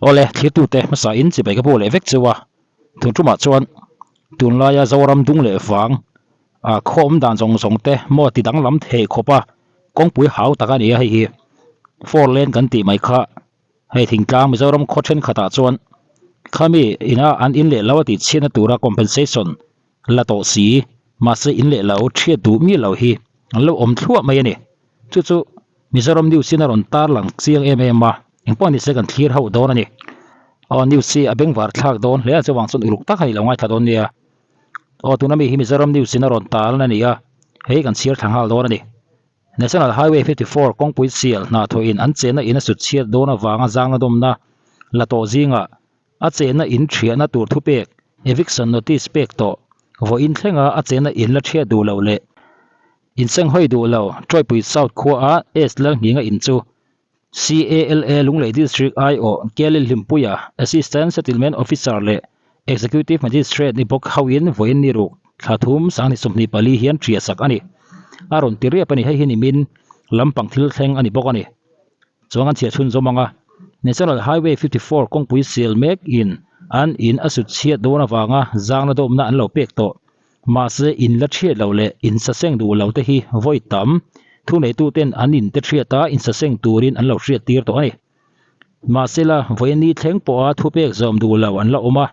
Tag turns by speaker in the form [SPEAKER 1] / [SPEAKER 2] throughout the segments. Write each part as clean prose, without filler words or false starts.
[SPEAKER 1] Awle, thlirtute hmasa in chibai ka bu leh vek cheu a, tun tumah chuan tunlaia Zoram dung leh vang a khaw awm dan zawng zawng te maw ti danglam thei khawp a, kawngpui hau tak a ni a hei hi four lane kan tih mai kha hei thingtlang Mizoram khaw thenkhatah chuan khami ina an in leh lo a tih chhiatna tura compensation la tawh si mahse in leh lo thiat duh miah lo hi an lo awm thluah mai a ni. Chu chu Mizoram News in a rawn tarlang chiang em em a, engpawh ni se kan thlir hauh dawn a ni. Aw news hi a bengvar thlak dawn hle a, chuvang chuan uluk tak a ni lo ngaithla dawn nia. Aw tuna mi hi Mizoram News in a rawn tarlan a ni a, hei kan chhiar thla nghal dawn a ni. National Highway 54 kawngpui sial hna thawhin an chenna in a sut chhiat dawn avanga zangna dawmna la tawh zingah a chenna in thiahna tur thupek, eviction notice, pek tawh vawiin thlenga a chenna in la thiat duh loh leh Insenghawi duh lo, Tawipui South khuaa S Lalnghinga in chu CALA Lunglei District aiawh Kelly Hlimpuia, Assistant Settlement Officer leh Executive Magistrate ni bawk hoin vawiin ni ruk thla thum sanghnih 24 hian ṭia sak a ni. A rawn ti riap a ni, hei hi nimin lampang thil thleng a ni bawk a ni. Chuan an chhiah chhunzawm ang a, National Highway 54 kawngpui sial mek in an in a sut chhiat dawn avanga zangna dawmna an lo pek tawh. Mahse, in la chhiat loh leh in saseng duh lo te hi vawi tam thuneituten an in te chhiata in saseng turin an lo hriat tir tawh a ni. Mahse la, vawiin ni thleng pawha thupek zawm duh lo an la awm a,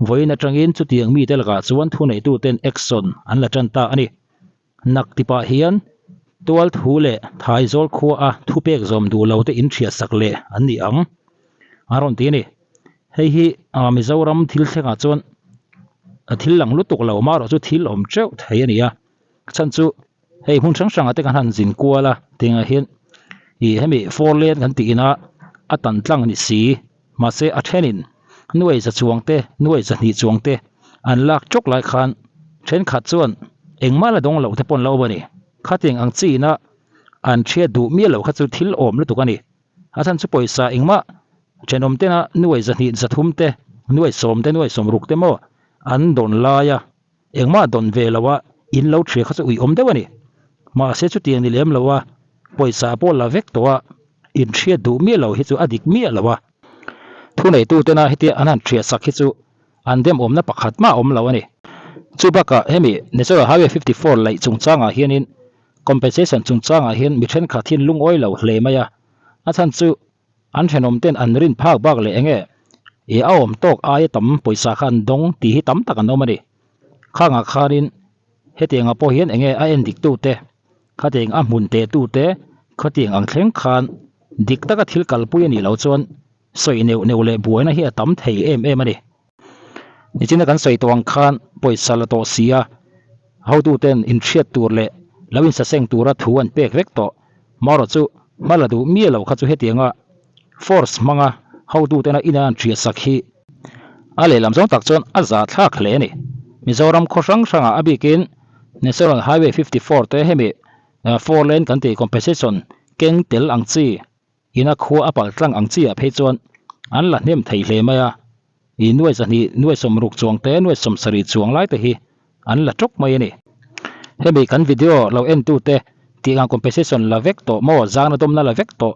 [SPEAKER 1] vawiin atangin chutiang mite lakah chuan thuneituten action an la tan ta a ni. Nak tipah hian tual thu leh Thaizawl khuaa thupek zawm duh lo te in chhiat sak leh an ni ang a rawn ti a ni. Hei hi Mizoram thil thlengah chuan thil lang lutuk lo marawh chu thil awm teuh thei a ni a, chhan chu hei hmun hrang hrangah te kan han zin kual a tiangah hian ih hemi four lane kan tih ina a tan tlang a ni si mahse a thenin nuai za chuang te nuai zahnih chuang te an lak tawk lai khan thenkhat chuan engmah la dawng loh te pawh an lo awm a ni khatiang ang chi ina an thiat duh miah loh kha chu thil awm lutuk a ni. A chhan chu pawisa engmah thenawm tena nuai zahnih zathum te, nuai sawm te, nuai sawm ruk te maw an dawn laia engmah dawn ve loa in lo thria kha chu uiawm deuh a ni. Mahse chutiang ni lem loa pawisa pawh la vek tawha in hriat duh miah lo hi chu a dik miah lo a. Thuneitu tena hetia an han thriah sak hi chu an demawmna pakhat mah a awm lo a ni. Chu bakah hemi National Highway 54 laih chungchangah hianin Compensation chungchangah hian mi thenkhat hian lungawi lo hle mai a, a chhan chu an thenawm ten an rin phak bak leh enge i a awm tawk aia tam pawisa kha an dawng tih hi tam tak an awm a ni. Khangah khanin hetiangah pawh hian enge a en dik tute, khatiang a hmun teh tute, khatiang ang thleng khan dik taka thil kalpui a nih loh chuan sawi neuh neuh leh buaina hi a tam thei em em a ni. Nichina kan sawi tawh ang khan pawisa la tawh si a, hotuten inhriat tur leh lo insaseng tura thu an pek vek tawh. Marawh chu hma la duh miah lo kha chu hetianga force hmanga hotutena ina an hriat sak hi a lehlam zawng tak chuan a za thlak hle a ni. Mizoram khaw hrang hrangah a bikin National Highway 54 te hemi four lane kan tih compensation keng tel ang chi Ina khua a pal tlang ang chiah phei chuan an la hnem thei hle mai a, i nuai zahnih, nuai sawmruk chuang te, nuai sawmsarih chuang lai te hi an la tawk mai a ni. Hemi kan video lo en tu te tih ang compensation la vek tawh maw, zangna dawmna la vek tawh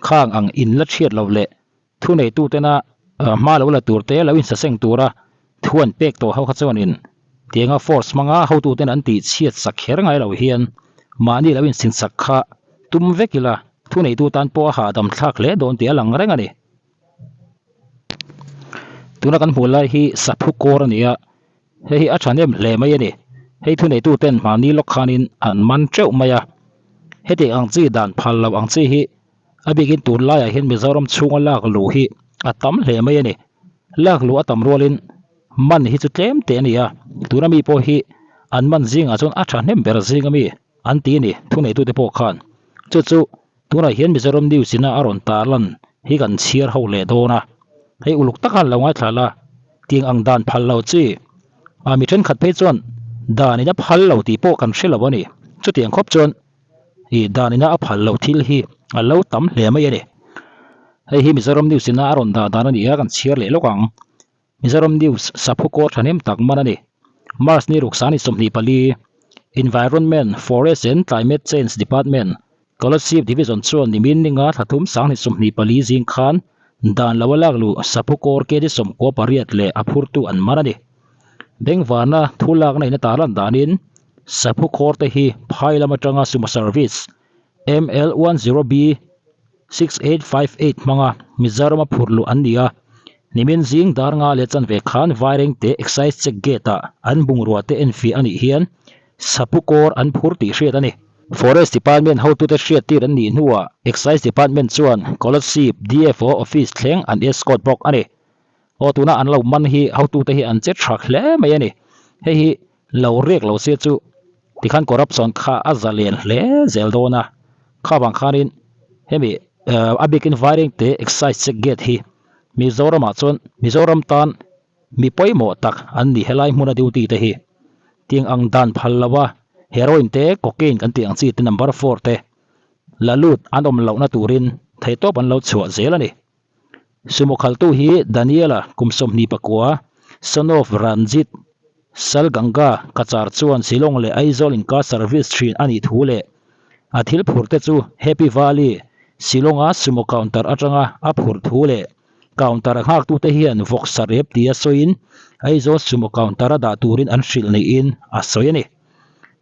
[SPEAKER 1] khang ang in la chhiat lo leh thu nei tu tena hma lo la tur te lo insaseng tura thu an pek tawh ho kha chuan in tianga force hmanga hotu ten an tih chhiat sak kher ngai lo hian mahni lo insinsak kha tum vek ila Thuneitu tan pawh a hahdam thlak hle dawn tih a lang reng a ni. Tuna kan hmuh lai hi saphu kawr a ni a, hei hi a thahnem hle mai a ni. Hei thuneitu ten mahni lawk khanin an man teuh mai a, heti ang chi dan phal loh ang chi hi a bikin tunlaiah hian Mizoram chhunga lak luh hi a tam hle mai a ni. Lak luh a tam rualin man hi chu tlem teh a ni a, tuna mi pawh hi an man zingah chuan a thahnem ber zing a mi. An ti a ni, thuneitute pawh khan. Chu chu tunah hian Mizoram News ina a rawn tarlan hi kan chhiar ho leh dawn a. Hei uluk taka an lo ngaithla la, tiang ang dan phal lo chi. A mi thenkhat phei chuan dan ina phal lo tih pawh kan hre lo a ni. Chutiang khawp chuan i dan ina a phal lo thil hi a lo tam hle mai a ni. Hei hi Mizoram News ina a rawn dah dan a ni a, kan chhiar leh lawk ang. Mizoram News saphu kawr thahnem tak man a ni. March ni ruk sani 24, Environment, Forest and Climate Change Department, Kolasib Division chuan nimin ninga thla thum 2024 zing khan Dan loa lak luh Saphu kawr kd 18 leh a phurtu an man a ni. Bengvarna thu lakna in a tarlan danin Saphu kawr te hi phai lam atanga Sumo Service ML 10 B 6858 hmanga Mizoram a phurh luh an ni a. Nimin zing dar nga leh chanve khan Vairengte Excise Check Gate ah an bungrua te enfiah a nih hian Saphu kawr an phur tih hriat a ni. Forest Department hotute hriattir an nih hnuah Excise Department chuan Kolasib DFO Office thleng an escort bawk a ni. Aw tuna an lo man hi hotute hi an che tha hle mai a ni. Hei hi lo riak lo se chu tikhan corruption kha a zalen hle zel dawn a. Kha vang khanin hemi a bikin Vairengte Excise Check Gate hi Mizoramah chuan Mizoram tan Mi pawimawh tak an ni helai hmuna duty te hi. Tiang ang dan phal lo a, heroin te, cocaine kan tih ang chi te number four te la lut an awm lohna turin theihtawp an lo chhuah zel a ni. Sumo khaltu hi Daniela kum 29, son of Ranjit Salganga Kachar chuan Shillong leh Aizawl inkar service thin a nih thu leh a thil phurh te chu Happy Valley, Shillong-a sumo counter atanga a phurh thu leh Counter a nghaktute hian vawksa rep tia sawiin Aizawl sumo counter a dah turin an hrilh niin a sawi a ni.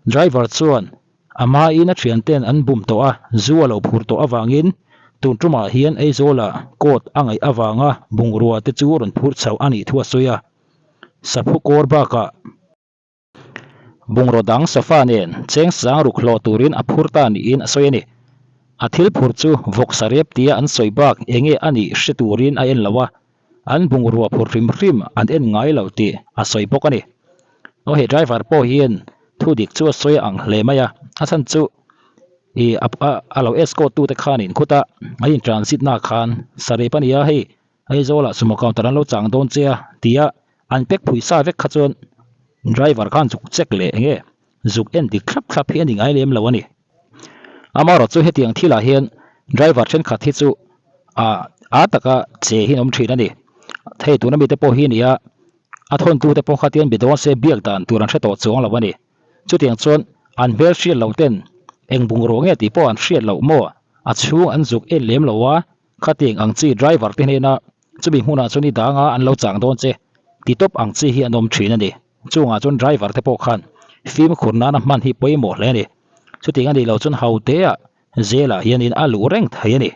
[SPEAKER 1] Driver chuan a hmain a thianten an bum tawh a, zu a lo phur tawh avangin tun tumah hian Aizawla court a ngaih avanga bungrua te chu rawn phur chho a nih thu a sawi a. Saphu kawr bakah. Bungraw dang sofa nen cheng sang ruk hlawh turin a phur ta niin a sawi a ni. A thil phur chu vawksa rep tia an sawi bak eng nge a nih hre turin a en lo a, an bungrua phur hrim hrim an en ngai lo tih a sawi bawk a ni. Aw he driver pawh hian thu dik chu a sawi ang hle mai a, a chhan chu ih a lo escort tute khanin khuta an in transit na khan sarep a nia hei Aizawl ah sumo counter an lo chang dawn che a tia an pack phui sa vek kha chuan driver khan zuk check leh eng nge zuk en dik thlap thlap hi a ni ngai lem lo a ni. Amaherawh chu hetiang thil ah hian driver thenkhat hi chu ah a taka che hi an awm thin a ni. Hei tuna mite pawh hi a ni a, a thawntu te pawh kha tian be dawn se biak dan tur an hre tawh chuang lo a ni. Chutiang chuan an hmel hriat loh ten eng bungrua nge tih pawh an hriat loh maw a chhung an zuk en lem lo a, Khatiang ang chi driver te hnena chumi hmunah chuan i danga an lo chang dawn che ti tawp ang chi hi an awm thin a ni. Chungah chuan driver te pawh khan fimkhur nana hman hi pawimawh hle a ni. Chutiang a nih loh chuan ho teah zelah hianin a luh reng thei a ni.